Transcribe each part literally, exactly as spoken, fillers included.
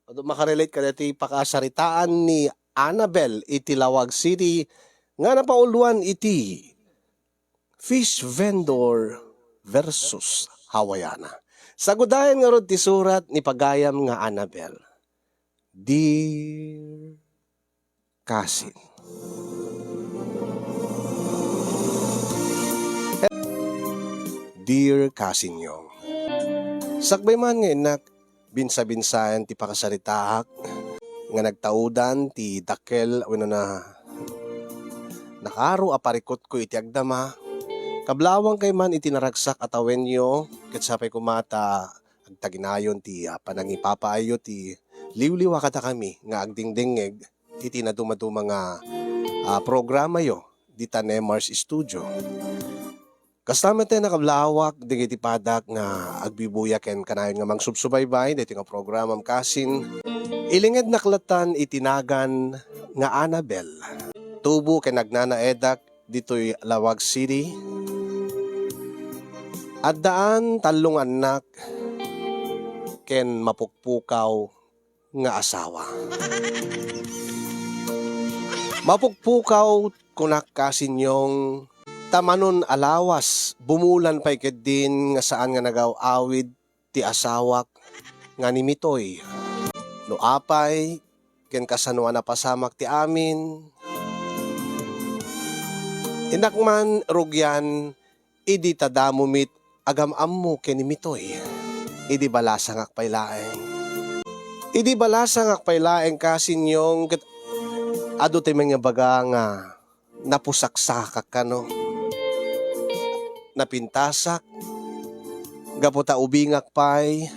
Adu makarelate kadagiti pakasaritaan ni Annabel iti Laoag City nga napauluan iti fish vendor versus Hawaiana. Sagudayen ngarud ti surat ni pagayam nga Annabel. Dear Cousin. Dear Cousin Yong, sakbay man nga innak binsabinsaen ti pakasaritaak nga nagtaudan ti dakkel wenno na nakaaro a parikutko iti agdama, kablawangkay man iti naragsak a tawenyo, ket sapay koma ta agtaginayon ti, ah, panangipapaayyo ti liwliwa kadakami nga agdingdingngeg iti nadumaduma nga, ah, programayo dita Nemar's Studio. Kasta met, nakablawak dagiti padak nga agbibuya ken kanayon nga mangsubsubaybay daytoy nga programam, Cousin. Ilingednak lattan iti nagan nga Annabel. Tubo ken agnanaedak ditoy Laoag City. Addaan tallo nga annak ken mapukpukaw nga asawa. Mapukpukaw, kunak, Cousin Yong, ta manon a lawas, bumulan pay ketdin nga saan nga nagaw-awid ti asawak nga ni Mitoy. No apay, ken kasano a napasamak ti amin, innak man rugian idi ta damo met agam-ammo ken ni Mitoy. Idi balasangak pay laeng. Idi balasangak pay laeng, Cousin Yong, ket adu ti mangibaga nga napusaksakak kano. Napintasak, gapu ta ubingak pay,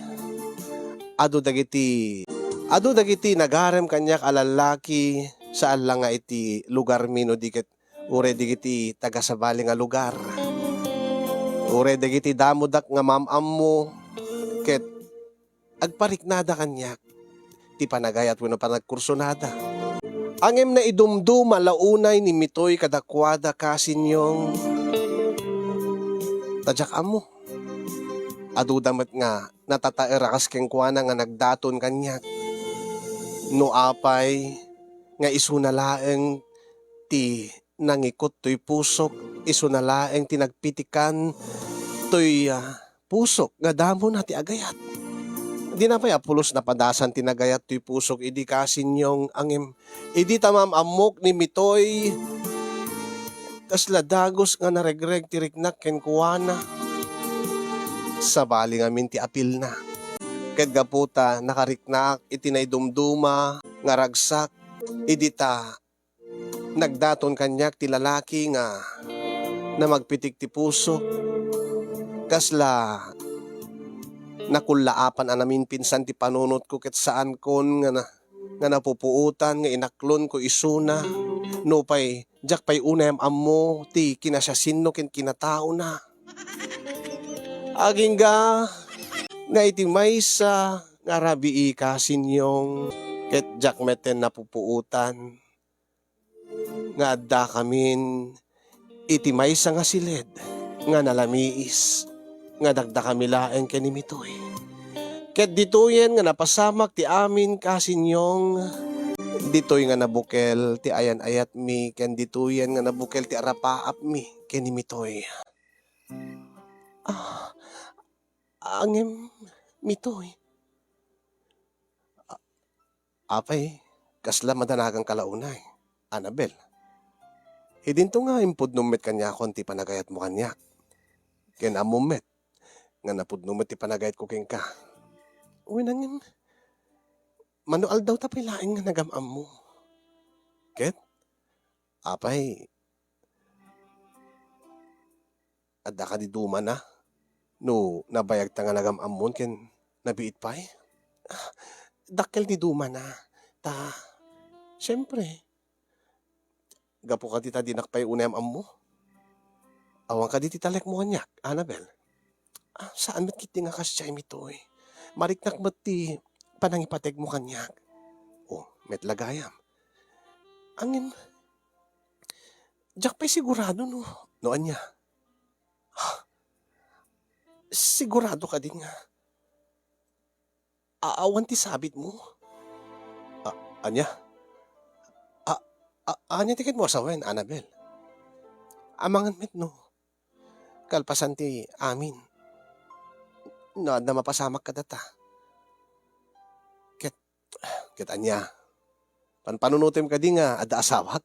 adu dagiti, adu dagiti nagarem kaniak a lallaki, saan la nga iti lugarmi no di ket uray dagiti taga-sabali nga lugar. Uray dagiti damodak nga maam-ammo ket agpariknada kaniak ti panagayat wenno panagkursonada. Ngem naidumduma la unay ni Mitoy kadakuada, Cousin Yong. Ta diak ammo. Aduda met nga natataerakas kenkuana nga nagdaton kaniak. No apay nga isuna laeng ti nangikut toy pusok, isuna laeng ti nagpitikan toy, ah, pusok nga damona ti agayat. Dina pay a pulos napadasan ti nagayat toy pusok idi, Cousin Yong, ngem idi ta maam-ammok ni Mitoy, kasla dagus nga naregreg ti riknak kenkuana. Sabali ngamin ti apilna. Ket gapu ta nakariknak iti naidumduma nga ragsak, idi ta nagdaton kaniak ti lalaki nga namagpitik ti pusok, kasla nakullaapan a naminpinsan ti panunotko ket saankon nga na-, nga napupuotan nga inaklonko isuna, nupay diak pay unay am-ammo ti kinasiasinno ken kinataona. Agingga nga iti maysa nga rabii, Cousin Yong, ket diak metten napupuotan nga addakamin iti maysa nga siled nga nalamiis nga dakdakami laeng ken ni Mitoy. Ket ditoyen nga napasamak ti amin, Cousin Yong, ditoy nga nabukel ti ayan-ayatmi, ken ditoyen nga nabukel ti arapaapmi ken ni Mitoy. Ah, ngem, Mitoy, Apay, kasla madanaganka la unay, Annabel? Idinto nga impudnom met kaniakon ti panagayatmo kaniak. Ken ammom met nga napudno met ti panagayatko kenka. Wen, ngem, mano aldawta pay laeng nga nagam-ammo. Ket, apay, adda kadi dumana no nabayagta nga nagam-ammon ken nabiit pay? Ah, dakkel ti dumana. Ta, siempre, gapu kadi ta dinak pay unay am-ammo. Awan kadi ti talekmo kaniak, Annabel? Ah, saan met ketdi nga kasdiay, Mitoy. Mariknak met ti panangipategmo kaniak. Oh, met la gayam. Ngem, diak pay sigurado no, no ania. Sigurado kadi nga a-, awan ti sabitmo? Ania? A-, a-, ania ti ketdimo a sawen, Annabel? Amangan met no kalpasan ti amin, no adda mapasamak kadata. Ket, ket ania? Panpanunotem kadi nga adda asawak?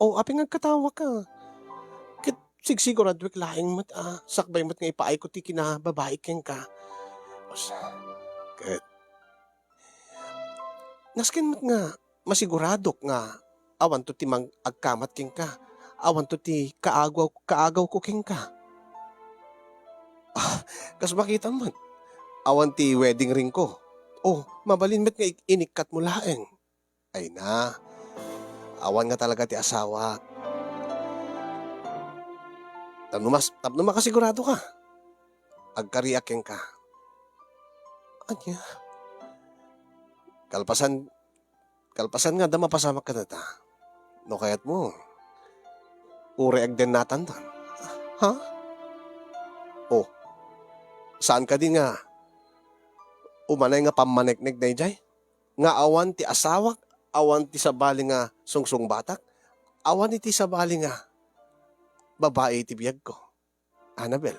O, apay nga agkatawaka? Ket sigsiguraduek laeng met a sakbay met nga ipaayko ti kinababai kenka. Ket nasken met nga masiguradok nga awanto ti mang-, agkamat kenka, awanto ti kaagaw-, kaagawko kenka. Ah, kas makitam met, awan ti wedding ringko. O, mabalin met nga ik-, inikkatmo laeng. Ay na, awan nga talaga ti asawak. Tapno mas-, tapno makasigurado ka, agkariak kenka. Ania? Kalpasan, kalpasan nga adda mapasamak kadata, no kayatmo, uray agdennatanton. Ha? O, saan kadi nga umanay nga pammaneknek daydiay? Nga awan ti asawak, awan ti sabali nga sungsungbatak, awan iti sabali nga babai iti biagko. Annabel,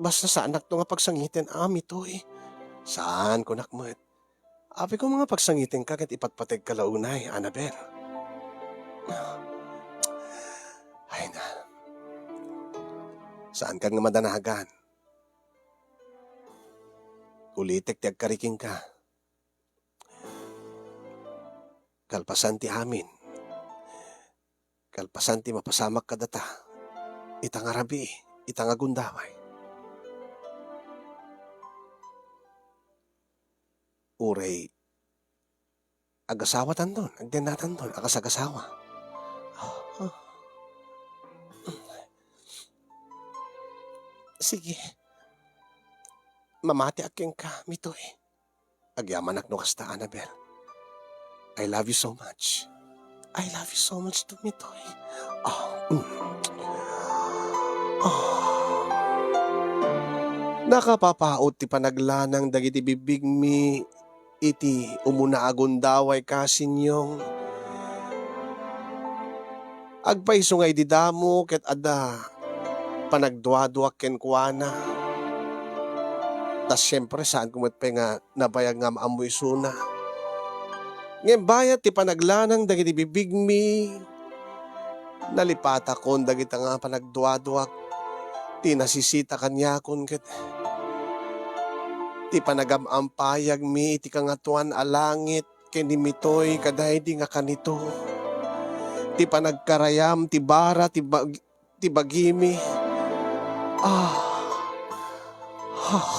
basta saanakto nga pagsangiten, a, Mitoy. Saan, kunak met. Apay koma nga pagsangitenka ket ipatpategka la unay, Annabel. Ay na. Saankan nga madanagan. Ulitek ti agkari kenka. Kalpasan ti amin, kalpasan ti mapasamak kadata, ita nga rabii, ita nga gundaway. Uray agasawatanton, agdennatanton a kasagasawa. Sige. Mamatiak kenka, Mitoy. Agyamanak no kasta, Annabel. I love you so much. I love you so much too, Mitoy. Ah, mm. Ah. Nakapapaut ti panaglanang dagiti bibbigmi iti umuna a gundaway, Kasinyong. Agpayso nga idi damo ket adda panagduaduak kenkuana. Ta siempre, saanko met pay nga nabayag nga am-ammo isuna. Ngem bayat ti panaglanang dagiti bibbigmi, nalipatakon dagita nga panagduaduak ti nasisita kaniakon ket ti panagam-ampayagmi iti Kangatoan a Langit ken ni Mitoy kadaydi nga kanito. Ti panagkarayam ti bara ti bag-, ti bagimi. Ah. Ah.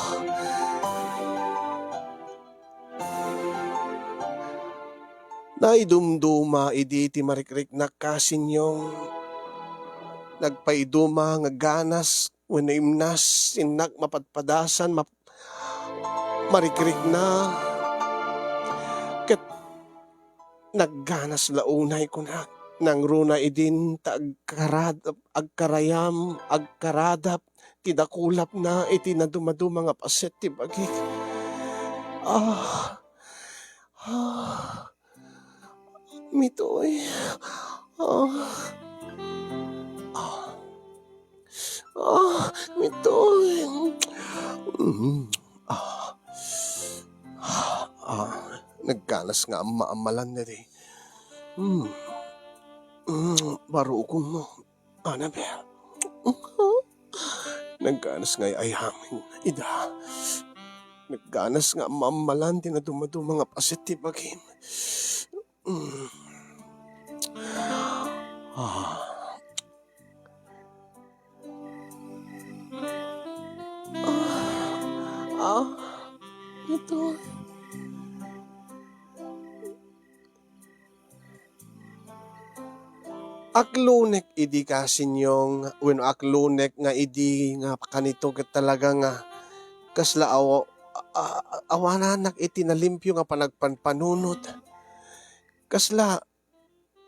Naidumduma idi ti marikriknak, Kasinyong. Nagpaiduma nga ganas wenno imnas, innak mapadpadasan, map-, marikrikna. Ket nagganas la unay, kunak, nangruna idin ta agkarad-, agkarayam, agkaradap ti dakulapna iti nadumaduma nga paset ti bagik. Ah, ah, Mitoy. Ah, ah, ah, Mitoy. Mm, ah, ah, nagganas nga amma-ammalan daydi. Hmm. Hmm, baro ukongmo, Annabel. Nagganas nga ay-ayamin ida. Nagganas nga amma-ammalan ti nadumaduma nga paset ti bagim. Hmm. Ah. Ah, ah, ito. Aklonek idi, Kasinyong, wenno aklonek nga idi nga kanito ket talaga nga kasla aw-, a-, a-, awananak iti nalimpio nga panagpanpanunot. Kasla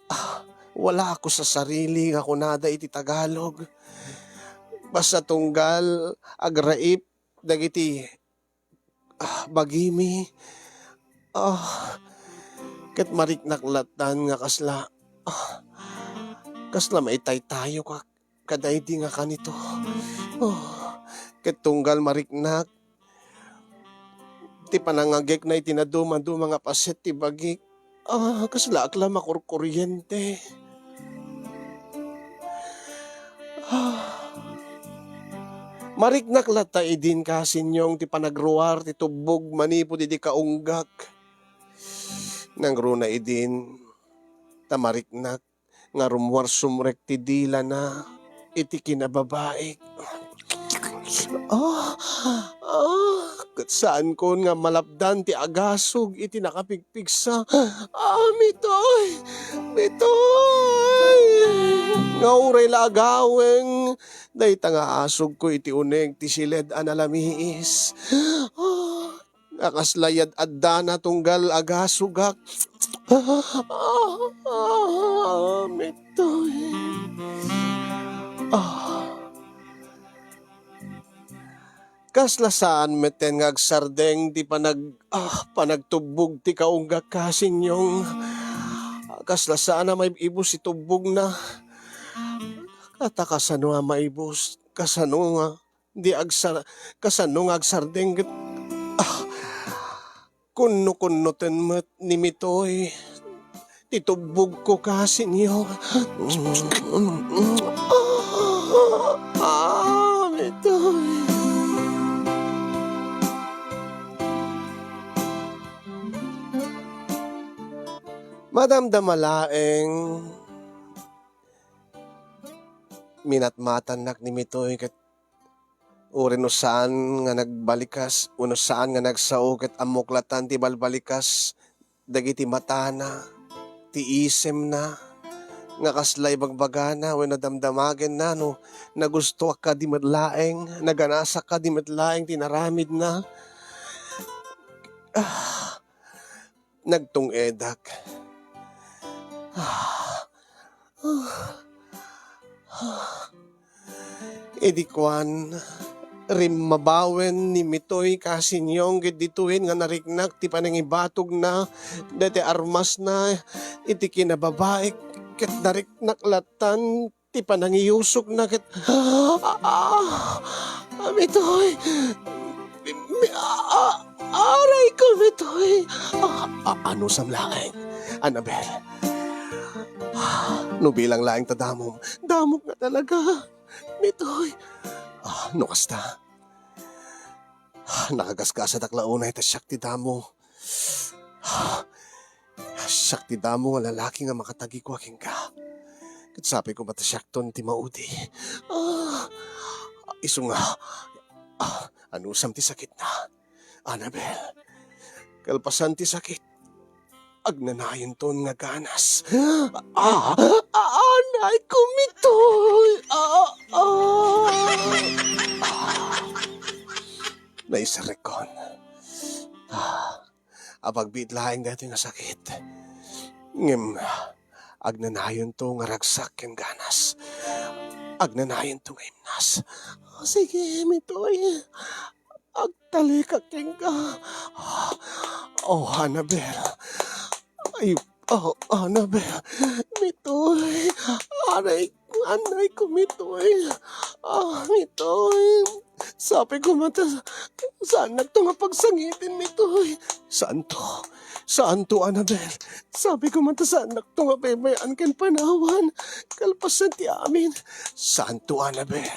Ah, wala ako sa sarili nga kunada iti Tagalog. Basta tunggal agraip dagiti ah, bagimi. Ah, ket mariknak lattan nga kasla, ah, kasla maitaytayokak kadaydi nga kanito. Oh, ket tunggal mariknak ti panangagekna iti nadumaduma nga paset ti bagik. Ah, kaslaak la makurkuriente. Ah. Mariknak latta idin, Kasinyong, ti panagruar ti tubbog manipud idi kaunggak. Nangruna idin, ta mariknak nga rummuar sumrek ti dilana iti kinababaik. Ah, ah, ket saankon nga malapdan ti agasog iti nakapigpigsa. Ah, Mitoy! Mitoy! Nga uray la agaweng dayta nga asugko iti uneg ti siled a nalamiis. Ah, nga kasla yad-addana tunggal agasugak. Ah, Mitoy. Ah. Kasla saan metten nga agsardeng ti panag-, ah, panagtubbog ti kaunggak, Kasinyong. Kasla saan a maib-ibus ti tubbogna. Ket kasano a maibus? Kasano nga di agsa-, kasano nga agsardeng ket, ah, kunno-kunnoten met ni Mitoy ti tubbogko, Kasinyong. Ah, Mitoy. Madamdama laeng, minatmatannak ni Mitoy ket uray no saan nga nagbalikas, wenno saan nga nagsao, ket ammok latta ti balbalikas dagiti matana, ti isemna, nga kasla ibagbagana wenno damdamagenna, no nagustoak kadi met laeng, naganasak kadi met laeng ti inaramidna. Ah, nagtung-edak. Ah, ah, ah. Idi kuan, rimmabawen ni Mitoy, Kasinyong, ket ditoyen nga nariknak ti panangibatogna daytoy armasna iti kinababaik, ket nariknak lattan ti panangiyusokna ket, ah, ah, ah, Mitoy, mi-, ah, ah, aray ko, Mitoy. Ah, ah, anusam laeng, Annabel. Ah, no bilang laeng ta damom, damok nga talaga, Mitoy. Ah, no kasta, ah, nakagasgasadak la unay ta siak ti damo. Siak ti damo nga lalaki nga makatagikua kenka. Ket sapay koma ta siakton ti maudi. Ah, isu nga, ah, anusam ti sakitna, Annabel? Kalpasan ti sakit, agnanayonton nga ganas. Ah, ah, anay ko, Mitoy. Ah, ah. Ah. Naisarrekon. Ah. Apagbiit laeng daytoy nga sakit. Ngem agnanayonto nga ragsak ken ganas. Agnanayonto nga imnas. O, sige, Mitoy. Agtalekak kenka. Oh, Annabel. Ay, oh, Annabel. Mitoy. Aray, anay ko, Mitoy. Ah, Mitoy. Sapay koma ta saannakto nga pagsangiten, Mitoy. Saanto? Saanto, Annabel? Sapay koma ta saannakto nga baybay-an ken panawan kalpasan ti amin. Saanto, Annabel?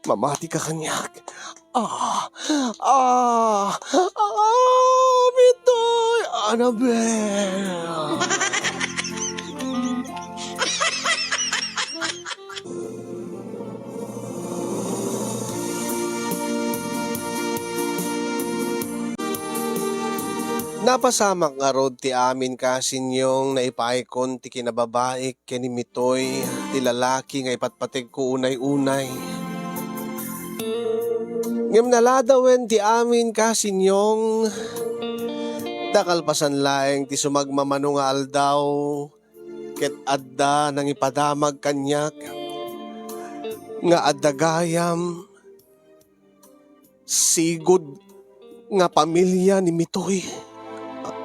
Mamatika kaniak. Ah, ah, ah, Mitoy, Annabel. Napasamak ngarud ti amin, Kasinyong, naipaykon ti kinababaik ken ni Mitoy, ti lalaki nga ipatpategko unay-unay. Ngem naladawen ti amin, Kasinyong, ta kalpasan laeng ti sumagmamano nga aldaw, ket adda nangipadamag kaniak nga adda gayam, sigud, nga pamilia ni Mitoy. A-,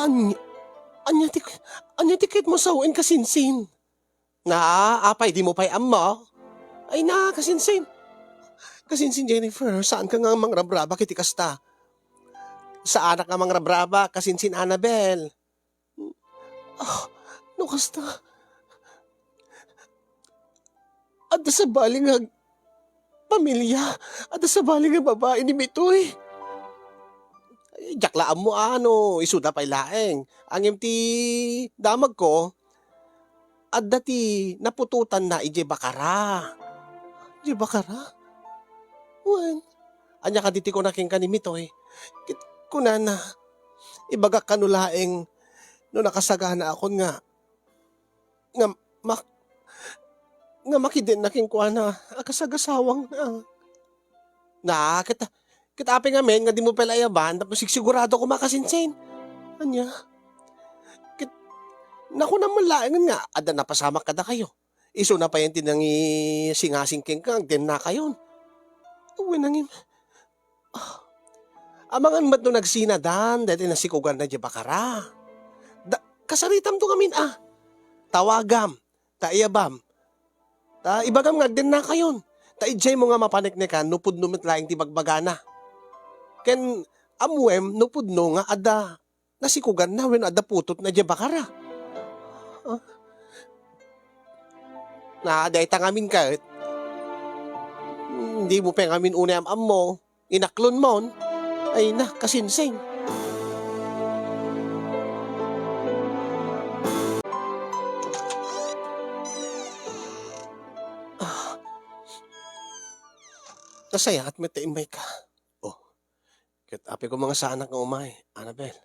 ania, ania ti, ania ti kayatmo a sawen, kasinsin? Na, apay, dimo pay ammo? Ay na, kasinsin. Kasinsin, Jennifer, saanka nga mangrabrabak iti kasta. Saanak nga mangrabrabak, kasinsin, Annabel. Ah, no kasta, adda sabali nga ag-, pamilia, adda sabali nga babai ni Mitoy. Ay, diak la ammo, ano, isuda pay laeng. Ngem ti damagko, adda ti naputotanna idiay bakara. Idiay bakara? Wen, ania kadi ti kuna kenka ni Mitoy? Ket kunana, ibagak kano laeng no nakasaganaakon nga, nga mak-, nga makidenna kenkuana a kasagasawangna. Na, ket, ket apay ngamin nga dimo pay la ayaban tapno sigsigurado koma, kasinsin? Ania? Ket nakunam man laengen nga adda napasamak kadakayo. Isuna pay ti nangisingasing kenka, agdennakayon. Wen, ngem, ah, amangan met no nagsinadan daytoy nasikuganna idiay bakara. Da-, kasaritamto ngamin a. Tawagam, ta iyabam, ta ibagam nga agdennakayon. Ta idiaymo nga mapaneknekan no pudno met laeng ti bagbagana. Ken ammoem no pudno nga adda nasikuganna wenno adda putotna idiay bakara. Ah. Na, dayta ngamin ket. Dimo pay ngamin unay am-ammo. Inaklonmon. Ay na, kasinsin. Ah. Nasayaat met ta immayka. Oh. Ket apay koma nga saanak nga umay, Annabel.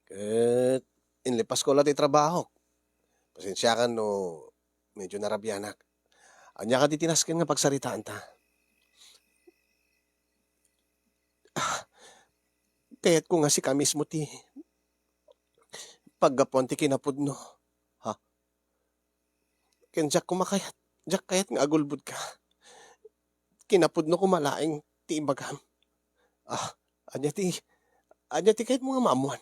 Ket inlepasko la ti trabahok. Pasensiakan no medyo narabianak. Ania kadi ti nasken nga pagsaritaanta? Ah, kayatko nga sika mismo ti paggapuan ti kinapudno. Ha? Ken diak koma kayat, diak kayat nga agulbodka. Kinapudno koma laeng ti ibagam. Ah, ania ti, ania ti kayatmo nga maammoan?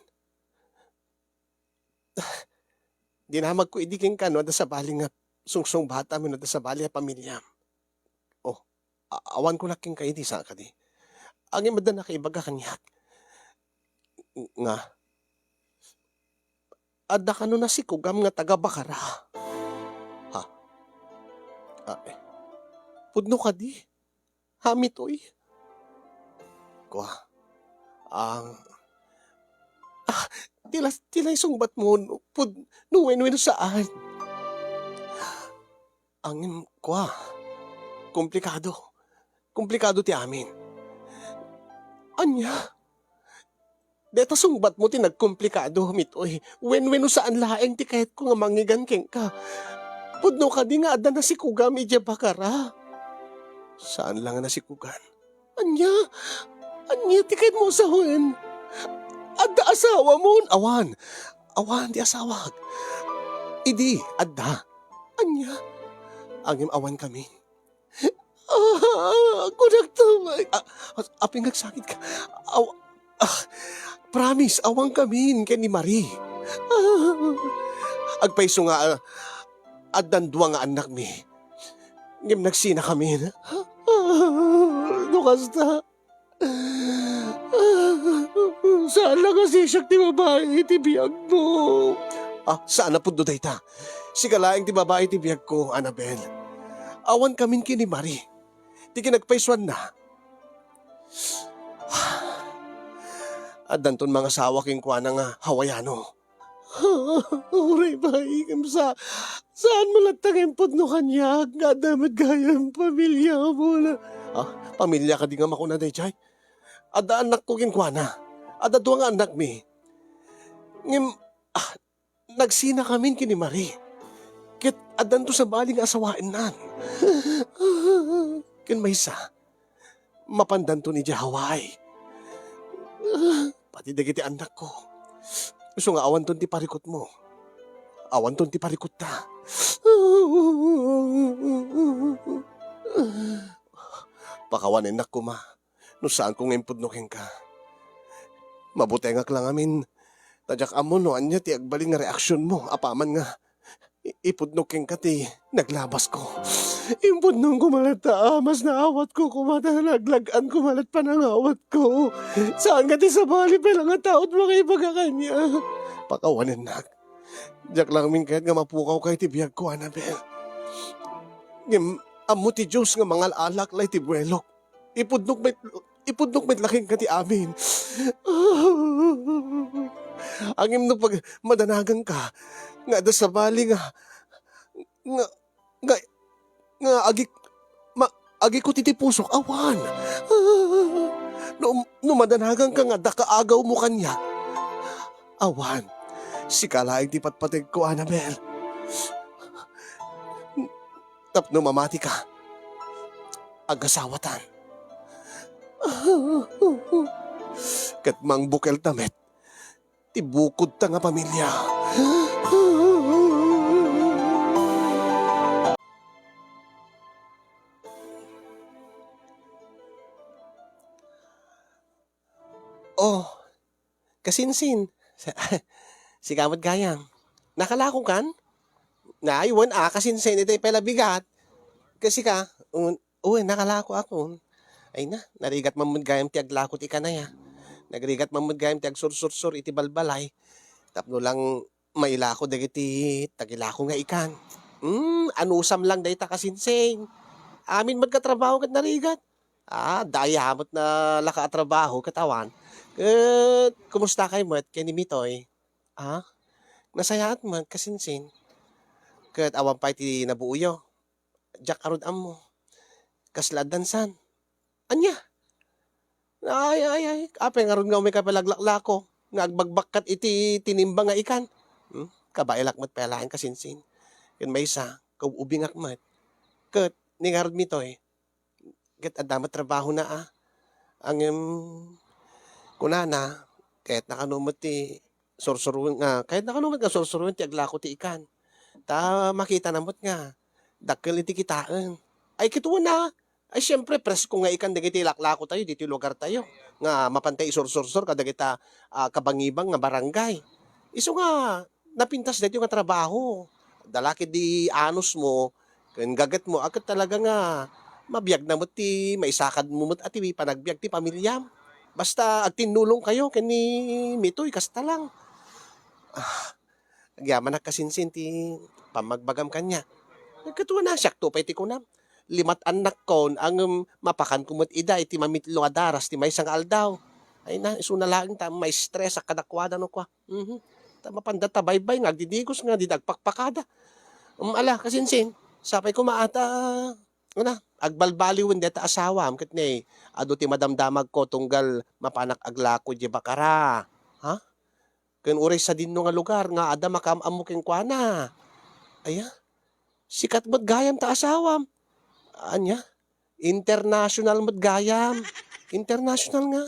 Dinamagko idi kenka no adda sabali nga sungsungbatam wenno adda sabali a pamiliam. Oh, a-, awan ko la kenka idi, saan kadi? Ngem adda nakaibaga kaniak nga adda kano nasikugam nga taga-Bacara. Ha? Ah, eh. Pudno kadi? Hamit, oy. Kua. Ang, ah, ti la-, ti la isungbatmo no pud-, no wen-, wenno saan. Ngem, kua. Komplikado. Komplikado ti amin. Ania? Dayta sungbatmo ti nagkomplikado, Mitoy. Wen-, wenno saan laeng ti kayatko nga mangngegan kenka. Pudno kadi nga adda nasikugam idiay Bacara? Saan la nga nasikugan. Ania? Ania ti kayatmo a sawen? Adda asawamon? Awan. Awan ti asawak. Idi, adda. Ania? Ngem awan kami. Ah, kunak ta, Mike. Ah, apay nga agsakit ka? Aw-, ah, promise, awan kamin ken ni Marie. Ah, agpayso nga, ah, addan dua nga annakmi. Ngem nagsina kamin. Ah, no kasta, saan la nga sisiak ti babai iti biagmo. Ah, saan a pudno dayta. Sika laeng ti babai iti biagko, Annabel. Awan kamin ken ni Marie. Ti kinagpaysuanna, addanton mangasawa kenkuana nga Hawaiano. Uray, baik, sa-, saan mo latta nga impudno kaniak nga adda met gayam pamiliamo na? Ah, pamilia kadi nga makuna daydiay? Adda annakko kenkuana. Adda dua nga annakmi. Ngem, ah, nagsina kamin ken ni Marie. Ket addanto sabali nga asawaennan. Ken maysa, mapandanton idiay Hawaii. Pati dagiti annakko. Isu nga awanton ti parikutmo. Awanton ti parikutta. Pakawanennak koma no saanko nga impudno kenka. Mabutengak la ngamin, ta diak ammo no ania ti agbalin nga reaksionmo apaman nga i-, ipudnok kenka ti naglabasko. Impudnongko met latta a mas naawatko koma ta naglag-anko met latta panangawatko. Saan nga ti sabali pay la nga tao ti makaibaga kaniak. Pakawanennak. Diak la ngamin kayat nga mapukawka iti biagko, Annabel. Ngem ammo ti Dios nga mangal-alak la iti buelok. Ipudnok met, ipudnok met la kenka ti amin. Ngem no pag-, madanaganka, nga adda sabali nga, nga, nga, nga agik-, ma-, agikut iti pusok, awan. No, no madanaganka nga adda kaagawmo kaniak, awan. Sika laeng ti patpategko, Annabel. Tapno mamatika, agasawatan. Ket mangbukelta met ti bukodta nga pamilia. Oh, kasinsin. Sika met gayam. Nakalakokan? Ay, wen a, kasinsin, iti pay la bigat. Ket sika, un-, wen, nakalakoakon. Ay na, narigat man met gayam ti aglako ti ikan aya. Nagrigat man met gayam ti agsursursur iti balbalay. Tapno lang mailako dagiti tagilako nga ikan. Hmm, anusam lang dayta, kasinsin. Amin met nga trabaho ket narigat. Ah, dayta met nalaka a trabaho ket awan. Ket kumusta kay met ken ni Mitoy? Ah, nasayaat met, kasinsin. Ket awan pay ti nabuoyo. Diak ngarud ammo. Kasla addan san? Ania? Ay, ay, ay, apay ngarud nga umay ka pay laglaklako nga agbagbakkat iti tinimbang nga ikan? Hmm? Kabaelak met pay laeng, kasinsin. Ken maysa, kaub-ubingak met. Ket ni ngarud Mitoy, ket adda met trabahona a. Ngem, kunana, kayatna kano met ti sursuroen nga, kayatna kano met nga sursuroen ti aglako ti ikan. Ta makitana met nga dakkel iti kitaen. Ay, ket wen a, ay, siempre, presko nga ikan dagiti laklakotayo ditoy lugartayo nga mapantay isursursur kadagita, ah, kabangibang nga barangay. Isu nga napintas daytoy nga trabaho. Dala ketdi anusmo ken gagetmo a ket talaga nga mabiagna met ti maisakadmo met a ti panagbiag ti pamiliam. Basta agtinnulongkayo ken ni Mitoy, kasta lang. Ah, agyamanak, kasinsin, ti pammagbagam kaniak. Ket wen a, siakto pay ti kunam. Limat annakkon, ngem mapakanko met ida iti mamitlo nga daras ti maysa nga aldaw. Ay na, isuna laeng ta maistresak kadakuada no kua. Mhm. Ta mapanda ta baybay nga agdidigos nga dida agpakpakada. Um, ala, kasinsin, sapay koma a ta, una, agbalbaliwen dayta asawam ket ne, adu ti madamdamagko tunggal mapanak aglako idiay Bacara. Ha? Ken uray sadino nga lugar nga adda makaam-ammo kenkuana. Aya? Sikat met gayam ta asawam. Ania? International met gayam. International nga.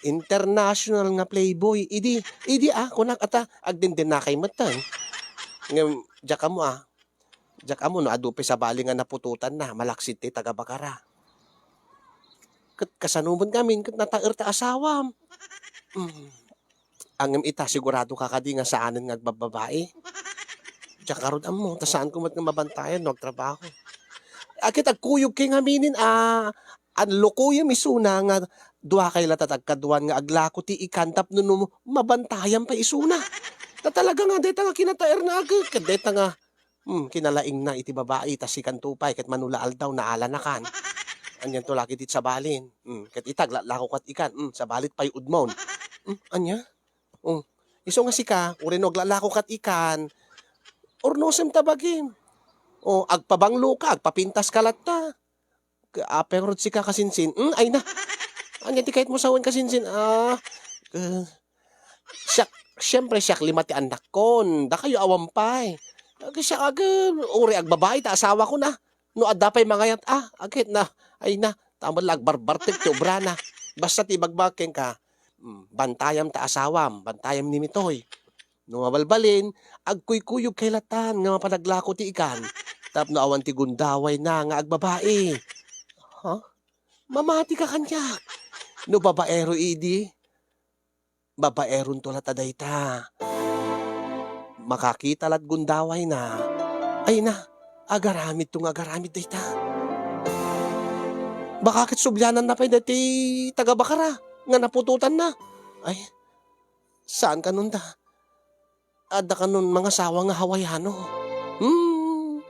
International nga playboy. Idi, idi, ah, kunak ata, agdendennakay met, eh. Ngem, diak ammo, ah. Diak ammo no adu pay sabali nga naputotanna, malaksid ti taga-Bacara. Ket kasano met ngamin ket nataer ta asawam? Mm. Ngem ita, siguradoka kadi nga saanen nga agbabbabai? Diak ngarud ammo, ta saanko met nga mabantayan no agtrabaho. Ket agkuyogkay ngaminen a, anlukuyem isuna nga duakay latta ti agkaduan nga aglako ti ikan tapno no mabantayan pay isuna. Ta talaga nga dayta nga kinataerna a ket dayta nga Hmm, kinalaingna iti babai, ta sikanto pay ket mano la aldaw naalanakan. Anianto la ket ti sabalin. Hmm, ket ita, aglaklako kat ikan. Hmm, sabalit pay udmon. Hmm, ania? Oh, isu nga sika, uray no aglaklako kat ikan, urnosem ta bagim. Oh, agpabanglo ka, agpapintas ka latta. Apay ngarud sika, kasinsin? Hmm, ay na. Ania ti kayatmo sawen, kasinsin? Ah, eh, siak, siempre, siak lima ti annakkon. Dakayo awan pay. Aga siak, aga, uray agbabai ta asawakon a. No adda pay mangayat a, agkayatna. Ay na, ta met la agbarbartek ti obrana. Basta ti ibagbagak kenka, mm, bantayam ta asawam, bantayam ni Mitoy. No mabalbalin, agkuykuyogkay lattan nga mapanaglako ti ikan tapno awan ti gundawayna nga agbabai. Ha? Mamatika kaniak. No babaero idi, babaeronto latta dayta. Makakita lat gundawayna, ay na, agaramidto nga agaramid dayta. Baka ket subliananna pay daytoy taga-Bacara nga naputotanna. Ay, saan kanon da? Adda kanon mangasawa nga Hawaiano? Hmm.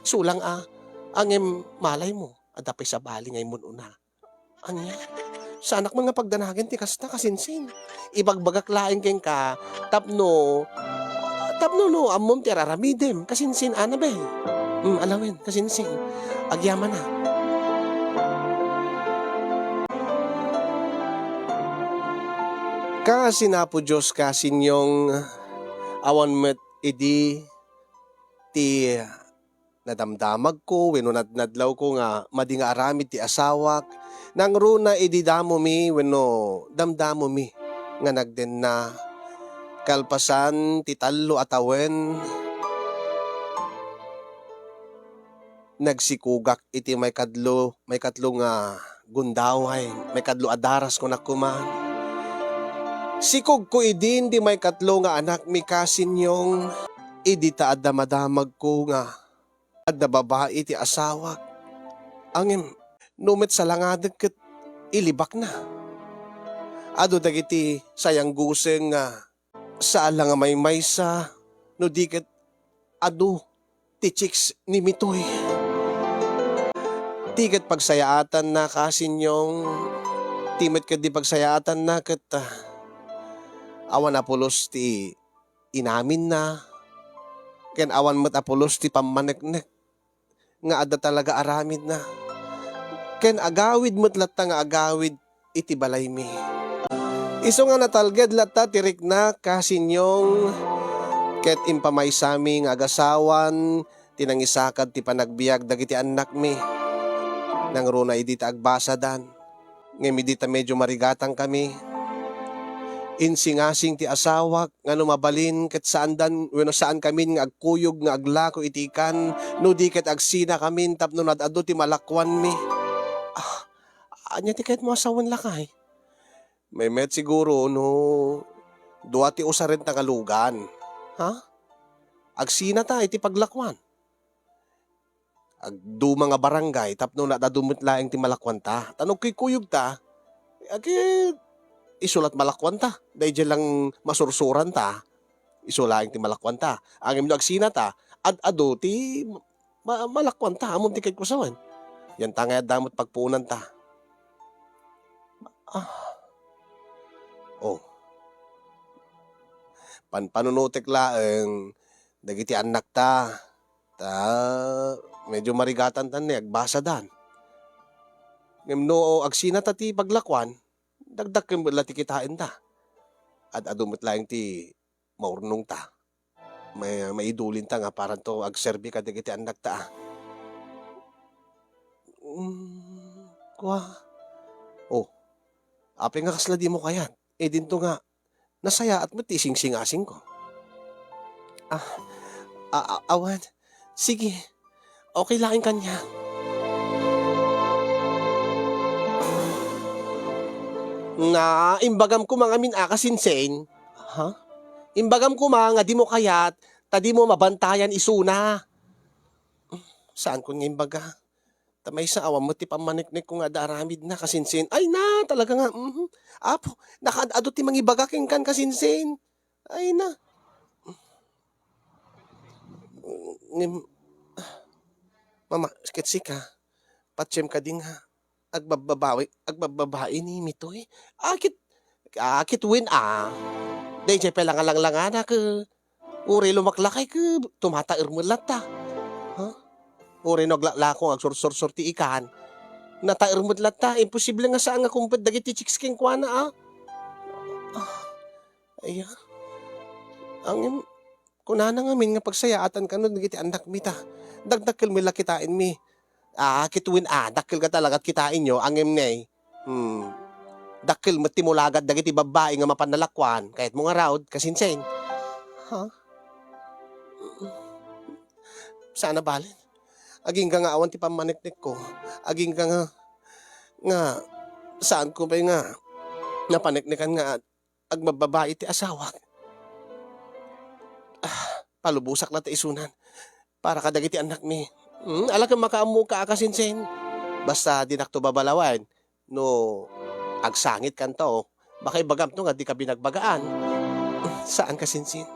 Sulang a, ngem malaymo, adda pay sabali nga immun-una. Ania? Saanak man nga pagdanagen ti kasta, kasinsin. Ibagbagak laeng kenka tapno, tapno no ammom ti ar-aramidem, kasinsin, Annabel. Hmm, alawen, kasinsin. Agyamanak. Kasin Apo Dios, kasin Nyong, awan met idi ti nadamdamagko wenno nadnadlawko nga madi nga aramid ti asawak, nangruna idi damomi wenno damdamomi nga nagdenna. Kalpasan ti tallo a tawen, nagsikogak iti maikadlo, maikatlo nga gundaway, maikadlo a daras, kunak koma. Sikogko idin ti maikatlo nga anakmi, kasin Nyong, idi ta adda madamagko nga adda babai ti asawak. Ngem no met salangadek ket ilibakna. Adu dagiti sayangguseng nga saan la nga maymaysa no di ket adu ti chicks ni Mitoy. Ti ket pagsayaatanna, kasin Nyong, ti met ket di pagsayaatanna ket, ah, awan a pulos ti inaminna, ken awan met a pulos ti pammaneknek nga adda talaga aramidna, ken agawid met latta nga agawid iti balaymi. Isu nga natalged latta ti riknak, kasin Nyong, ket impamaysami nga agasawan ti nangisakad ti panagbiag dagiti annakmi. Nangruna idi ta agbasadan, ngem idi ta medio marigatankami, insingasing ti asawak nga no mabalin ket saandan wenno saankamin nga agkuyog nga aglako iti ikan, no di ket agsinakamin tapno ad-adu ti malakuanmi. Ah, ania ti kayatmo a sawen, lakay? Maymayat siguro no dua ti usarenta nga lugan. Ha? Agsinata iti paglakuan. Agduma nga barangay tapno ad-adu met laeng ti malakuanta. Ta no agkuykuyogta, ket isu la't malakuanta. Daydiay lang masursuranta, isu laeng ti malakuanta. Ngem no agsinata, ad-adu ti ma-, malakuanta. Ammom ti kayatko sawen. Yanta nga adda met pagpuonanta. Ah. Oh. Panpanunotek laeng dagiti annakta. Ta, medio marigatantan ni, agbasadan. Ngem no agsinata ti paglakuan, dakdakkel met la ti kitaenta. Ad-adu met laeng ti maurnongta. May, maidulinta nga paranto agserbi kadagiti annakta, a. Mm, kua. Oh, apay nga kasla dimo kayat? Eh, dinto nga nasayaat met ti isingsingasingko. Ah, a-, a-, awan. Sige, okay laeng kaniak. Na, imbagam koma ngamin a, kasinsin. Ha? Imbagam koma nga dimo kayat, ta dimo mabantayan isuna. Saanko nga imbaga. Ta maysa, awan met ti pammaneknekko nga adda aramidna, kasinsin. Ay na, talaga nga, mhm. Apo, nakaad-adu ti mangibaga kenkan, kasinsin. Ay na. Ngem, mama, ket sika, patiem kadi nga agbabbabawi, agbabbabai ni Mitoy? Akit, akit wen a. Daydiay pay langalanglangana ket uray lumaklakay ket tumataer met latta. Ha? Uray no aglako nga agsursursur ti ikan, nataer met latta. Imposible nga saan nga kumpet dagiti chicks kenkuana, a. Ah, aya. Ngem, kunana ngamin nga pagsayaatan kano dagiti annakmi ta. Dakdakkel met la kitaenmi. Ah, kitaem, ah, dakkel ka talaga kitaenyo, ngem ne. Hmm. Dakkel met ti mulagat dagiti babbai nga mapan nalakuan. Kayatmo ngarud, kasinsin. Ha? Saan a balen. Agingga nga awan ti pammaneknekko. Agingga nga, nga, saanko pay nga napaneknekan nga agbabbabai ti asawak. Ah, palubosak latta isunan. Para kadagiti annakmi. Hmm, ala ket makaammoka a kasinsin. Basta dinakto babalawen no agsangitkanto. Baka ibagamto nga dika binagbagaan. Saan kasinsin.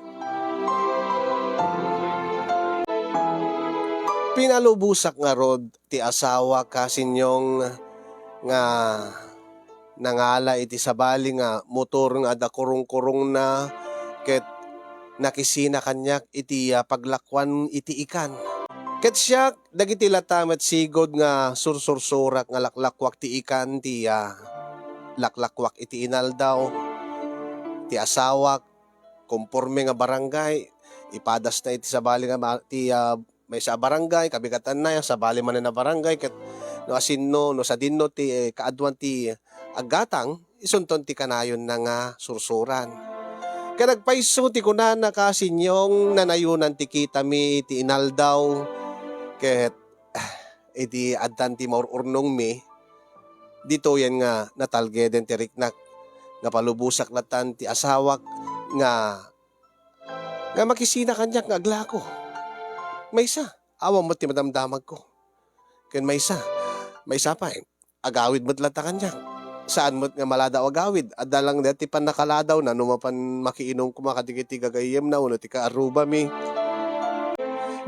Pinalubosak ngarud ti asawak, Kasinyong, nga nangala iti sabali nga motor nga adda kurungkurungna ket nakisina kaniak iti, ah, paglakuan iti ikan. Ket siak, dagiti latta met sigud nga sursursurak nga laklakuak ti ikan ti, ah, laklakuak iti inaldaw ti asawak, konporme nga barangay, ipadasna iti sabali nga ma-, ti, ah, maysa a barangay, kabigatanna, sabali manen a barangay, ket no asinno, no sadinno ti, eh, kaaduan ti aggatang, isunton ti kanayonna nga sursuran. Ket agpayso ti kunana, Kasinyong, nanayonan ti kitami iti inaldaw, ket, ah, idi addan ti maur-urnongmi, ditoyen nga natalgeden ti riknak nga palubosak lattan ti asawak nga, nga makisina kaniak nga aglako. Maysa, awan met ti madamdamagko. Ken maysa, maysa pay, agawid met latta kaniak. Saan met nga maladaw agawid, adda lang dayta ti pannakaladaw na no mapan makiinum koma kadagiti gagayyemna wenno ti kaarrubami.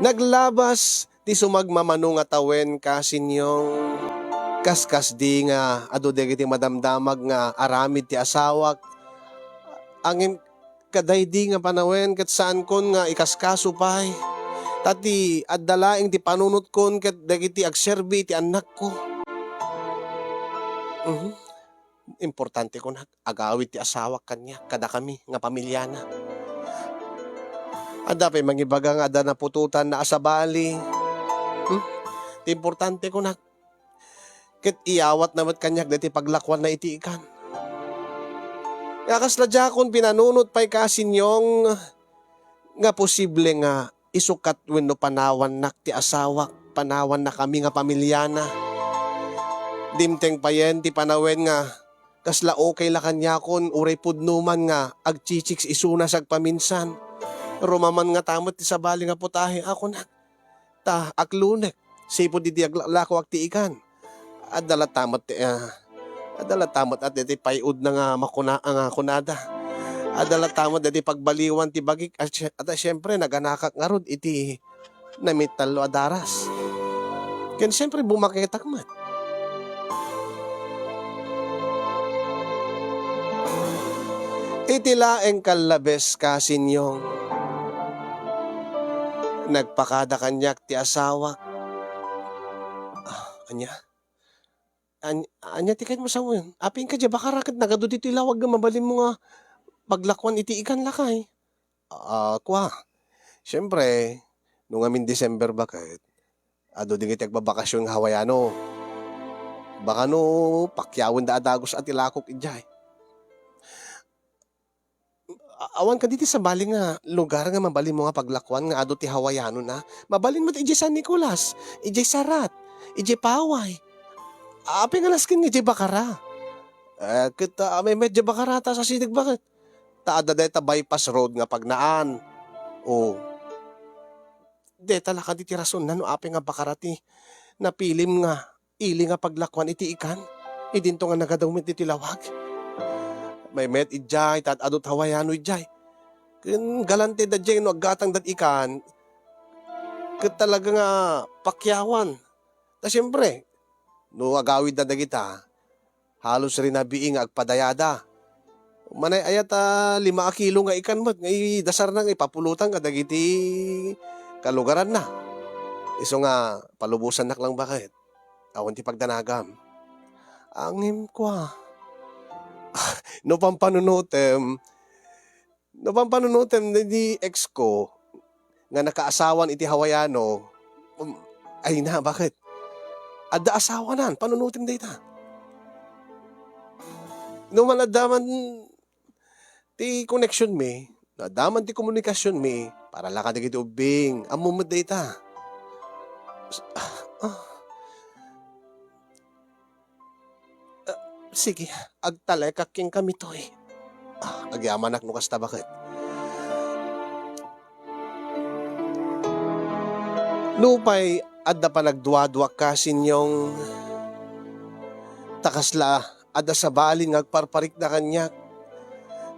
Naglabas ti sumagmamano nga tawen, Kasinyong. Kaskasdi nga adu dagiti madamdamag nga aramid ti asawak. Ngem kadaydi nga panawen ket saankon nga ikaskaso pay. Ta ti adda laeng ti panunotkon ket dagiti agserbi iti annakko. Mhm. Importante kunak, agawid ti asawak kaniak, kadakami nga pamiliana. Adda pay mangibaga nga adda naputotanna a sabali. Hmm? Ti importante kunak, ket iyawatna met kaniak daytoy paglakuanna iti ikan. Nga kasla diakon pinanunot pay, Kasinyong, nga posible nga isukat wenno panawannak ti asawak, panawannakami nga pamiliana. Dimteng payen ti panawen nga kasla okay la kaniakon uray pudno man nga agchichicks isuna sagpaminsan. Rumaman ngata met ti sabali nga putahe a kunak. Ta aklonek, sipud idi aglaklakoak ti ikan. Adda latta met ti, ah, adda latta met daytoy pay-udna nga makuna-, nga kunada. Adda latta met daytoy pagbaliwan ti bagik. At si-, at siyempre, naganakak ngarud iti namitallo a daras. Ken siyempre, bumaketak met. Iti laeng kallabes, Kasinyong, nagpakada kaniak ti asawak. Ah, ania? An-, ania ti kayatmo sawen? Apin ka diay bakara ket nagadu ditoy lawag nga mabalinmo nga paglakuan iti ikan, lakay? Ah, kua. Siyempre, no ngamin December baket, adu dagiti agbabakasyon nga Hawaiano. Baka no pakyawenda a dagus a ti lakok idiay. A-, awan kadi ti sabali nga lugar nga mabalinmo nga paglakuan nga adu ti Hawaianona? Mabalin met idiay San Nicolas, idiay Sarat, idiay Paway. Apin nga nasken nga idiay Bacara? Eh, ket, ah, may medyo Bacara ta sa Silig baket. Ta adda dayta bypass road nga pagnaan. O, dayta la kadi ti rasonna no apin nga Bacara ti napilim nga ili nga paglakuan iti ikan, idinto nga nagadu met ditoy lawag. Maymayat idiay, ta ad-adu ti Hawaiano idiay. Ken galante da idiay no aggatangda ti ikan, ket talaga nga pakyawan. Ta siempre, no agawidda dagita, halos rinabii nga agpadayada. Manay-ayat a lima a kilo nga ikan met nga idasarna nga ipapulotan kadagiti kalugaranna. Isu nga palubosannak lang baket. Awan ti pagdanagam. Ngem kua, no pampanunotem, no pampanunotem, ni ex ko nga nakaasawan iti Hawaiano, um, ay na, baket? Adda asawanan, panunotem dayta. No man adda man ti connection mi, no adda man ti komunikasyon mi, para la kadagiti ubbing, ammo met dayta. Ah, ah. Ah, sige, agtalekak kenka, Mitoy. Ah, agyamanak no kasta, baket. Nupay adda panagduaduak ka, Sinyong, ta kasla adda sabali nga agparparikna kaniak.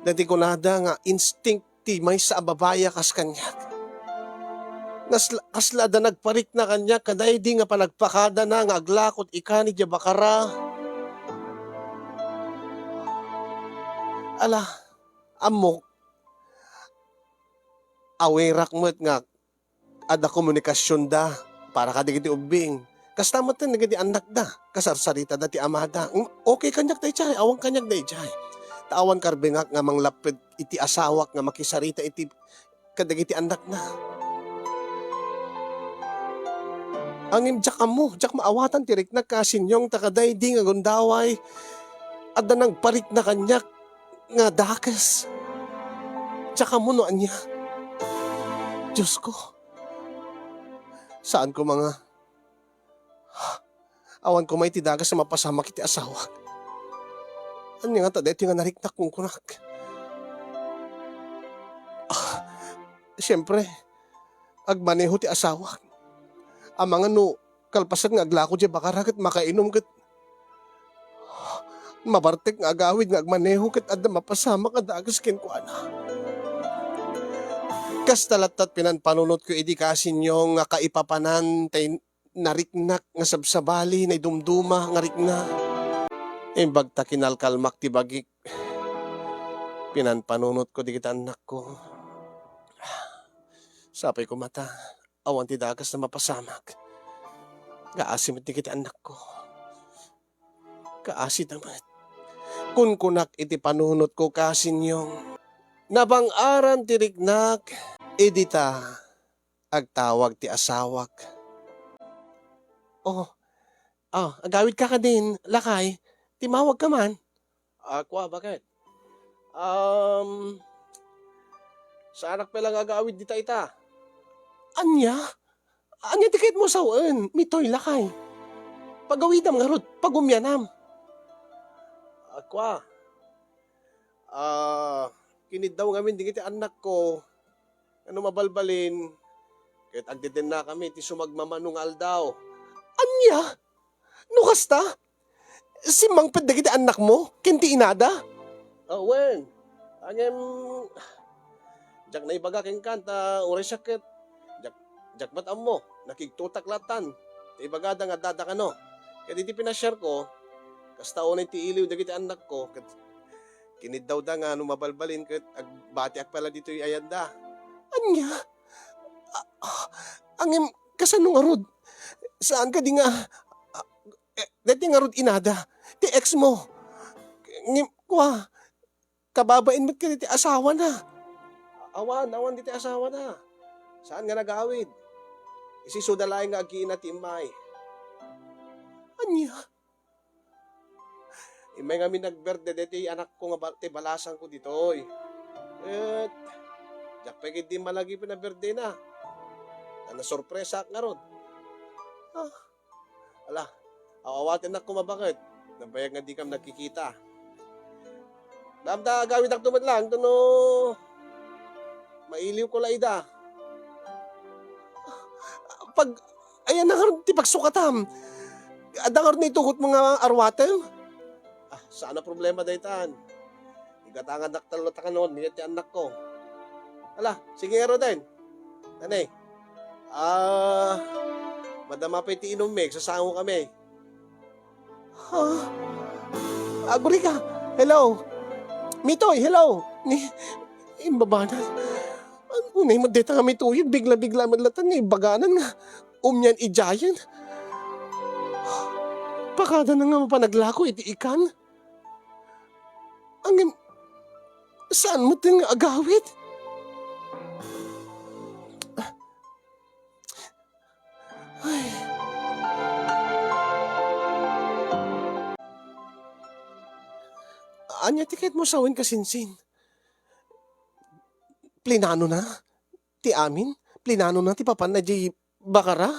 Daytoy kunada nga instinct ti maysa a babai a kas kaniak. Nasla-, kasla adda nagparikna kaniak kadaydi nga panagpakadana nga aglako ti ikan idiay bakara. Ala, ammok, awirak met nga adda komunikasionda para kadagiti ubbing. Kasta met dagiti annakda, kasarsaritada ti amada. Mm, okay kaniak daydiay, awan kaniak daydiay. Ta awan karbengak nga manglapped iti asawak nga makisarita iti kadagiti annakna. Ngem diak ammo, diak maawatan ti riknak, Sinyong, ta kadaydi nga gundaway, adda nagparikna kaniak nga dakes. Diak ammo no ania. Diosko, saan koma nga awan koma iti dakes a mapasamak iti asawak. Ania ngata daytoy nga nariknak kunkunak? Ah, siempre, agmaneho ti asawak. Amangan no kalpasan nga aglako diay bakara ket makainum ket mabartek nga agawid nga agmaneho ket adda mapasamak a dakes kenkuana. Kasta lattat pinanpanunotko idi, Sinyong, nga kaipapanan tay nariknak nga sabsabali, naidumduma nga rikna. Imbag ta kinalkalmak ti bagik, pinanpanunotko dagiti annakko. Sapay koma ta awan ti dakes a mapasamak. Kaasi met dagiti annakko. Kaasida met. Kunkunak iti panunotko, Sinyong. Nabang-aran ti riknak, idi ta agtawag ti asawak. Oh, ah, agawidka kadin, lakay? Timmawagka man. Ah, kua, baket? Um, saanak pay la nga agawid dita ita. Ania? Ania ti kayatmo sawen? Mitoy, lakay. Pagawidam ngarud, pagumianam. Ah, kua. Ah, kiniddaw ngamin dagiti annakko, nga no mabalbalin, ket agdedennakami iti sumagmamano nga aldaw. Ania? No kasta, simmangpet dagiti annakmo ken ti inada? Ah, wen. Ngem, diak naibaga kenka ta uray siak ket diak, diak met ammo, nakigtotak lattan ta ibagada nga addada kano. Ket iti pinasiarko, kasta unay ti iliw dagiti annakko, ket kiniddawda nga no mabalbalin ket agbatiak pay la ditoy ayanda. Ania? A-, a-, ngem, kasano ngarud? Saan kadi nga, a-, eh, daytoy ngarud inada, ti ex mo. Ngem, kua, kababain met kadi ti asawana. Awan, awan ditoy asawana. Saan nga nagawid? Isisuda laeng nga agkiina ti immay. Ania? Immay ngamin nagberde daytoy anakko nga bal-, ti balasangko ditoy. Ket, diak pay ketdi malagip a berdena. Ta nasorpresaak ngarud. Ah, ala, aw-awatennak koma, baket. Nabayag nga dikam nagkikita. Damda, agawidakto met lang, ta no mailiwko la ida. Pag, ayan na ngarud ti pagsukatam. Adda ngarud naitugotmo nga aruatem? Ah, saan a problema daytan. Igatangannak tallo ta kanon, ket ti annakko. Ala, sige ngaruden. Anay. Ah, madama pay ti inummi, sasango kami. Ha? Agurika, hello? Mitoy, hello? Ni, imbabanan. Unay met dayta nga Mitoy, bigla-bigla met latta nga ibaganan nga umian idiayen. Pakadana nga mapanaglako iti ikan. Ngem, saan met nga agawid? Ay. Ania ti kayatmo sawen, kasinsin? Plinanona ti amin? Plinanona ti papanna idiay bakara?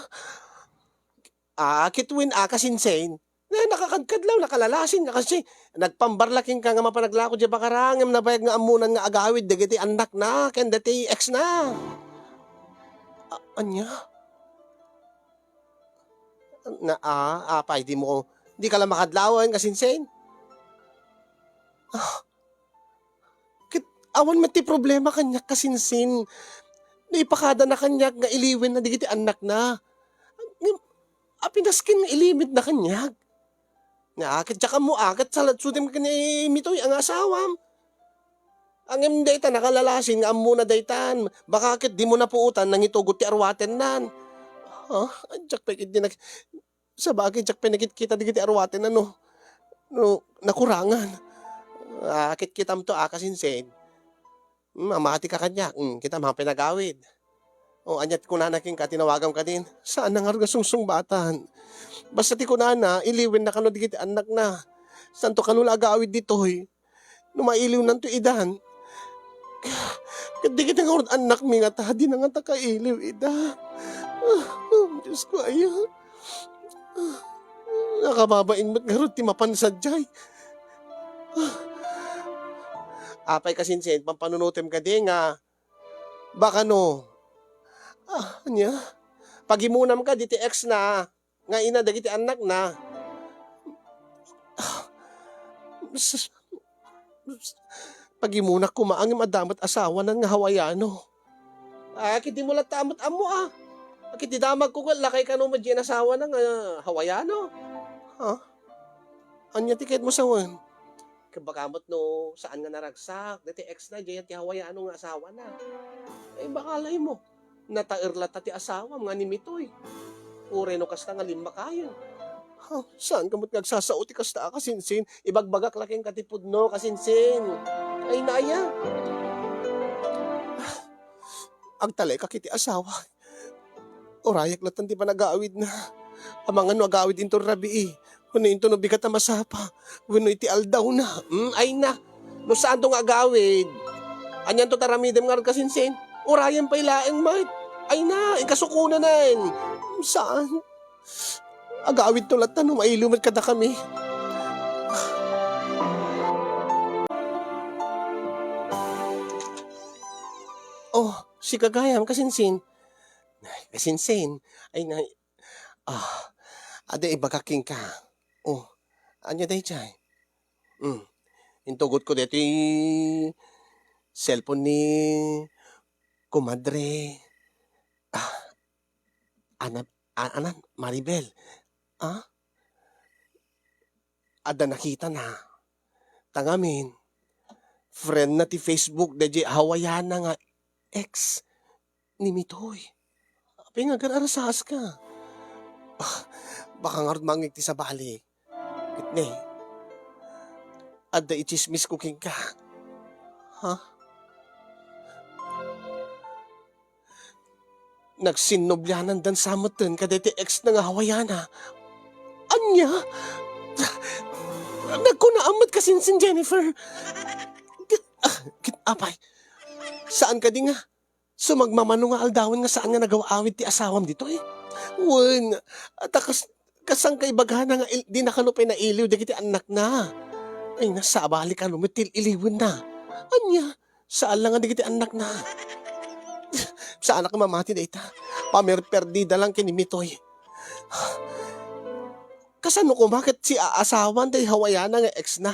Ah, ket wen a, kasinsin? Nakakadkadlaw, nakalalasin nga kasi nagpambarlaking ka nga mapanaglako diay bakara, ngem nabayag nga ammonan nga agawid dagiti annakna ken dagiti ex na. A-, ania? Na, ah, apay, di mo, di ka la makadlawen, kasinsin? Ah, ket awan met ti problema kaniak, kasinsin. No ipakadana kaniak nga iliwenna dagiti annakna. Ngem, apinasken nga ilimedna kaniak. Nga, ket diak ammo, a, ket saladsutem ken ni Mitoy a nga asawam. Ngem dayta nakalalasin nga ammona daytan. Baka ket dimo napuotan nangitugot ti arwatennan. Ha? Diak pay ket di nak-, sabagay, diak pay nakitkita dagiti arwatenna no, no nakurangan. A, kitkitamto, a, kasinsin. Hmm, mamati ka kaniak. Hmm, kita, mapinagawid. O, ania ti kunana kenka, tinawagam kadin? Saan na ngarud nga sungsungbatan? Basta ti kunana, iliwenna kano dagiti annakna. Saanto kano la agawid ditoy? No mailiwnanto idan. Ket dagiti ngarud annakmi ngata, dina ngata kailiw ida. Ah, Diosko, aya. Ah, nakababain met ngarud ti mapan sadiay. Apay, kasinsin, pampanunotem kadi nga baka no, ah, ania? Pagimonam kadi ti ex na nga ina dagiti annakna. Ah, s-, s-, pagimonak koma, ngem adda met asawanan nga Hawaiano. Ah, ket dimo latta met ammo, a. Ket ti damagko ket lakay kano met diay asawana nga Hawaiano. Ha? Ania ti kayatmo sawen? Ket baka met no saan nga naragsak daytoy ex na, diay ti Hawaiano nga asawana. Ay, baka laymo. Nataer latta ti asawam nga ni Mitoy. Uray no kasta nga limmakayen. Ha, saan ka met nga agsasao ti kasta a, kasinsin? Ibagbagak la kenka ti pudno, kasinsin. Ay, naya. Agtalek ka iti asawa. Urayak latta ti panagawidna. Amangan no agawid inton rabii, wenno inton no bigat a masapa, wenno iti aldawna. Hmm, ay na. No saanto nga agawid, anianto ti aramidem ngarud, kasinsin? Urayen pay laeng met. Ay na, ikasukonanen. Saan? Agawidto latta no mailiw met kadakami. Oh, sika gayam, kasinsin? Ay, kasinsin. Ay, na, ah, adda ibagak kenka. Oh, ania daydiay? Hmm. Intugotko daytoy cellphone ni kumadre, ah, Ana-, a-, anan, Maribel. Ah? Adda nakitana. Ta ngamin, friend na ti Facebook daydiay Hawaiana nga ex ni Mitoy. Apay nga agar-arasaska? Ah, baka ngarud mangngeg ti sabali. Ket ne, adda itsismisko kenka. Ha? Nagsinnobianandan sa metten kadaytoy ex na nga Hawaiana. Ania? Nagkunaam met kasinsin, Jennifer. Ket, ah, ket apay, saan kadi nga sumagmamano nga aldawen nga saan nga nagaw-awid ti asawam ditoy? Wen, ta kas-, kasano nga ibagana nga il-, dina kano pay nailiw dagiti annakna? Ay, nasabali kano met ti il-iliwenna. Ania? Saan la nga dagiti annakna. Saanak mamati dayta. Pamerperdida lang ken ni Mitoy. Kasano koma ket si aasawan ti Hawaiana nga ex na?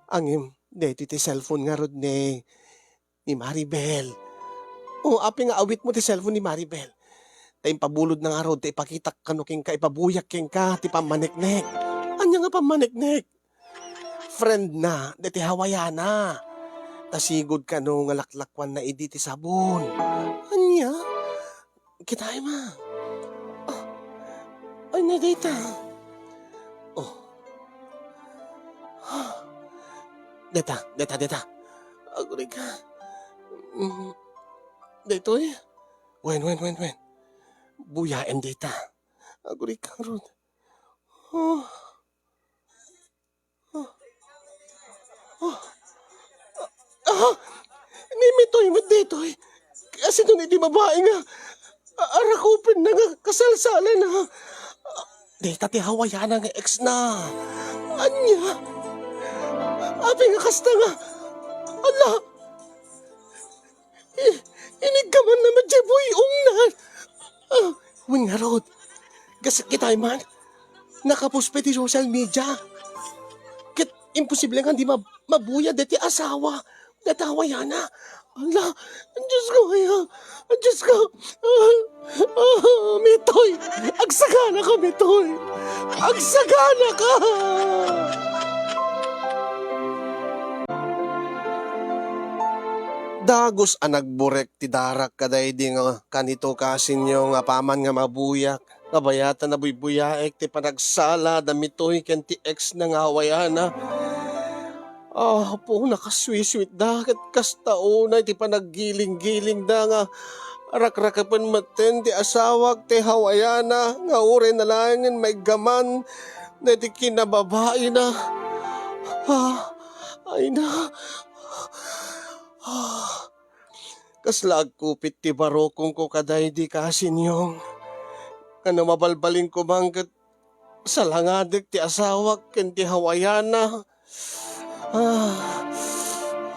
Ngem, daytoy ti cellphone ngarud ni, ni Maribel. O, apay nga awitmo ti cellphone ni Maribel? Ta impabulodna ngarud ta ipakitak kano kenka, ipabuyak kenka ti pammaneknek. Ania nga pammaneknek? Friend na daytoy Hawaiana. Ta sigud kano nga laklakuanna idi ti sabon. Ania? Kitaem a. Ah, ania dayta? Oh. Dayta, dayta, dayta. Agurayka. Mm. Daytoy? Wen, wen, wen, wen. Buyaem dayta. Agurayka, Rod. Oh. Ah. Ah. Ah. Ni Mitoy met daytoy. Kasino ni ti babai nga a-, arakupenna nga kasalsalana? Ah. Dayta ti Hawaiana nga ex na. Ania? Apay nga kasta nga? Ala! I-, iniggaman na met diay buy-ongna. Ah, wen ngarud, gasakkitay man, nakapost pay iti social media. Ket imposible nga di mab-, mabuyag dayta asawa. Dayta Hawaiana. Ala, Diyos ko, aya. Diyos ko. Ah, ah, Mitoy, agsaganaka, Mitoy. Agsaganaka! Dagus a nagburek ti darak kadaydi nga kanito, kasinyo, nga apaman nga mabuyak, kabayatan a buybuyaek ti panagsala da Mitoy ken ti ex na nga Hawaiana. Apo, nakasweet-sweet da, ket kasta unay ti panaggiling-giling da nga rakrakepen metten ti asawak ti Hawaiana nga uray na laengen maiggaman daydi kinababaina. Ah, ay na. Ah, kasla agkupit ti barukongko kadaydi, kasinyong. Kano mabalbalin ko man ket salangadek ti asawak ken ti Hawaiana. Ah.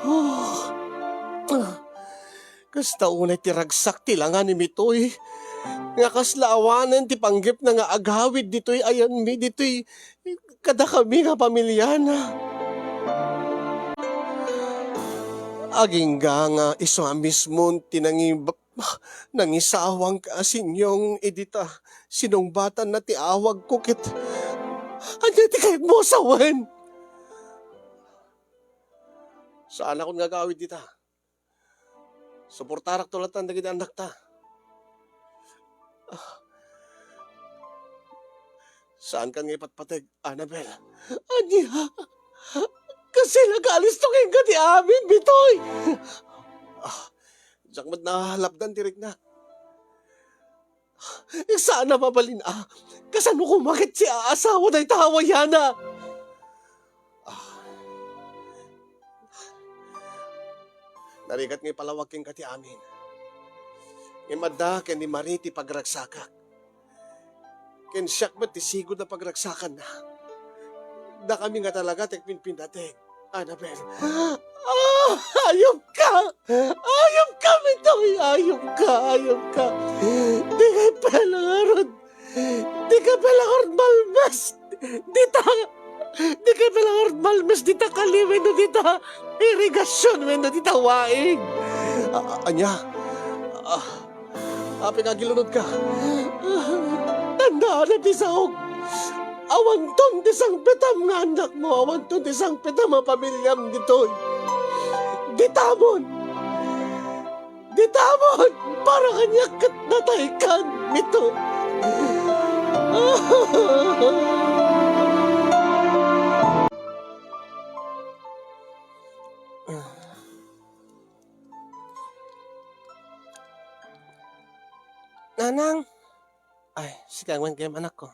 Oh. Ah. Kasta unay ti ragsak ti langa ni Mitoy. Nga kasla awanen ti panggepna nga agawid ditoy ayanmi ditoy kadakami nga pamiliana. Agingga nga isu a mismon ti nangib-, nangisawang, kasinyong, idi ta sinungbatanna ti awagko ket ania ti kayatmo a sawen? Saanakon nga agawid dita. Suportarakto latta dagiti annakta. Ah. Saankan nga ipatpateg, Annabel. Ania? Kasla nagalisto kenka ti amin, Mitoy? Ah, diak met nalapdan ti riknak. Saan a mabalin a kasano koma ket ti asawa dayta Hawaiana? Ah. Narigat nga ipalawag kenka ti amin. Ngem adda ken ni Marie ti pagragsakak. Ken siak met ti sigud a pagragsakanna. Dakami nga talaga ti agpinpinateg, Annabel. Ah, ayupka! Ayupka, Mitoy! Ayupka! Ayupka! Dika pay la ngarud, dika pay la ngarud malmes dita, dika pay la ngarud malmes dita kali wenno dita irigasion wenno dita waig. A-, a-, ania? Ah, Apay nga agilunodka? Tandaanam ti saok. Awanton ti sangpetam nga annakmo, awanton ti sangpetam a pamiliam ditoy. Ditamon! Ditamon! Para kaniak ket nataykan, Mitoy. Nanang! Ay, sika man kayam, anakko.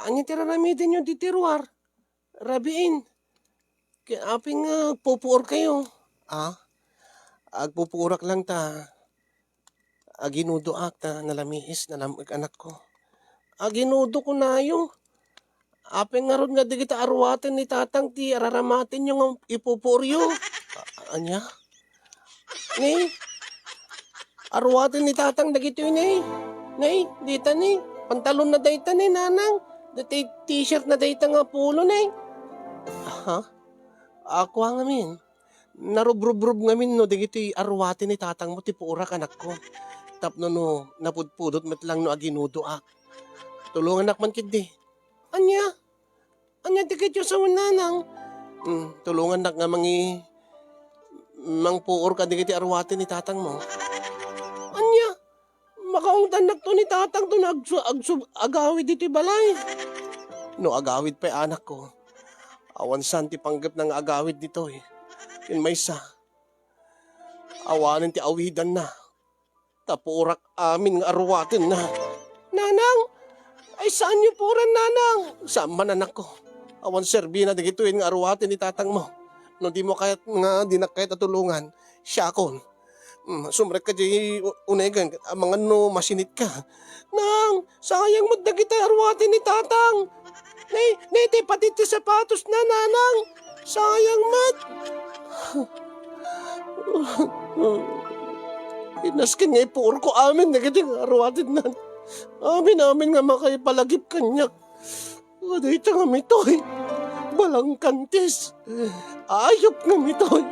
Ania ti raramidenyo ditoy ruar? Rabiin. Ken apay nga agpupuorkayo? Ah? Agpupuorak lang ta aginudoak ta nalamiis, nalam-ek, anakko. Aginudo kunayo? Apay ngarud nga dagiti aruaten ni Tatang ti araramatenyo nga ipupuoryo? A-, ania? Ne? Aruaten ni Tatang dagitoy, ne? Ne? Dita, ne? Pantalonna dayta, ne, nanang? Daytoy t-shirtna dayta nga polo, ne? Ha? Ako ngamin. Narubrubrub ngamin no dagitoy aruaten ni Tatangmo ti puorak, anakko. Tapno no napudpudot met lang no aginudoak. Tulongannak man ketdi. Ania? Ania ti kayatyo a sawen, nanang? Hmm, tulongannak nga mangi-, mangpuor kadagiti aruaten ni Tatangmo. Ania? Makaungtannakto ni Tatangto no agsu-, agsu-, agawid ditoy balay. No agawid pay, anakko, awan saan ti panggepna nga agawid ditoy. Ken maysa, awanen ti awidanna. Ta puorak amin nga aruatenna. Nanang! Ay, saanyo puoran, nanang? Saan man, anakko. Awan serbina dagitoy nga aruaten ni Tatangmo. No dimo kayat nga dinak kayat a tulongan, siakon. Hmm, sumrek ka diay u-, unegan, amangan no masinitka. Nang, sayang met dagiti aruaten ni Tatang. Nay, nay, ti pati ti sapatos na, Nanang. Sayang met. Inasken nga ipuorko amin dagiti aruatenna. Amin-amin nga makaipalagip kaniak. Dayta nga mitoy. Balangkantis. Ayup nga mitoy.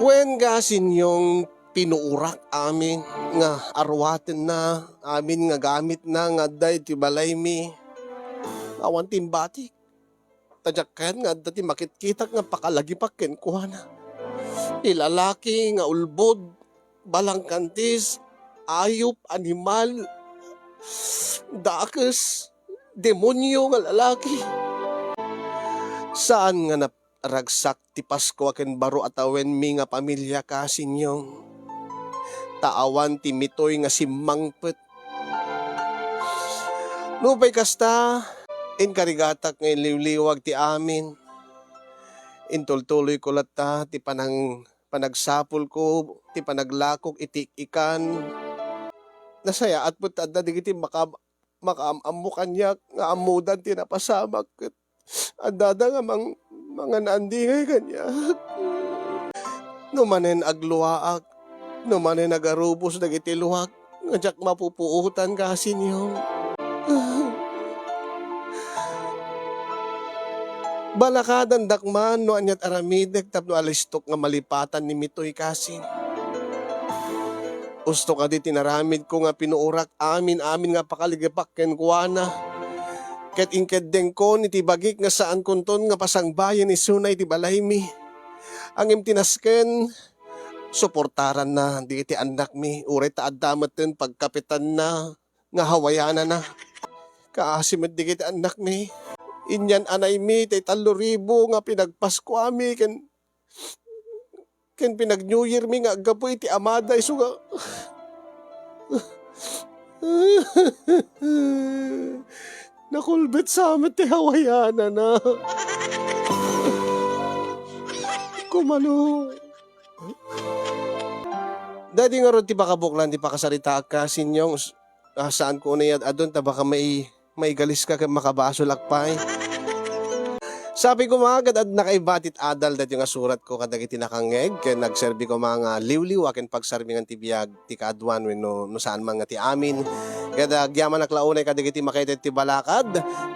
Wen, Kasinyong, pinuorak amin nga aruatenna, amin nga gamitna nga adda iti balaymi. Awan ti imbatik. Ta diak kayat nga adda ti makitkitak nga pakalagipak kenkuana. Ti lalaki nga ulbod, balangkantis, ayup, animal, dakes, demonio nga lalaki. Saan nga naragsak ti Pasko a ken baro a tawenmi nga pamilia, Kasinyong. Ta awan ti mitoy nga simmangpet. Nupay kasta, inkarigatak nga inliwliwag ti amin. Intultuloyko latta ti panang-, panagsapulko, ti panaglakok iti ik-ikan. Nasayaat met ta adda dagiti maka-, makaam-ammo kaniak nga ammodan ti napasamak ket addada nga mang-, mangan-andingay kaniak. No manen agluaak, no manen agarubos dagiti luak, nga diak mapupuotan, Kasinyong. Balakadandak man no aniat aramidek tapno alistok nga malipatan ni Mitoy, Kasin. Usto kadi ti naramidko nga pinuorak amin-amin nga pakaligipak kenkuana. Ket inkeddengkon iti bagik nga saankonton nga pasangbayen isuna iti balaymi. Ngem ti nasken, suportaranna dagiti annakmi, uray ta adda metten pagkapitanna nga hawayanana. Kaasi met dagiti annakmi. Inyan-anaymi ti tallo ribu nga pinagpaskuami ken, ken pinag-New Year mi nga aggapu iti amada isu nga nakulbet sa met ti hawayanana. Kumano? Daydi ngarud ti pakabuklan ti pakasaritaak, Kasinyong. Ah, saanko unay ad-adun ta baka mai-, maigaliska ken makabasolak pay. Sapay koma ket adda nakaiba ti adal daytoy nga suratko kadagiti nakangngeg, ken nagserbi koma nga liwliwa ken pagsarmingan ti biag ti kaaduan wenno no saan man nga ti amin. Ket agyamanak la unay kadagiti makaited ti balakad,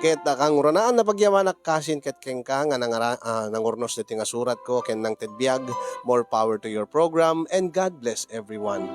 ket, ah, kangrunaan a pagyamanak Kasin ket kenka nga nangara-, ah, nangurnos daytoy nga suratko ken nangted biag. More power to your program, and God bless everyone.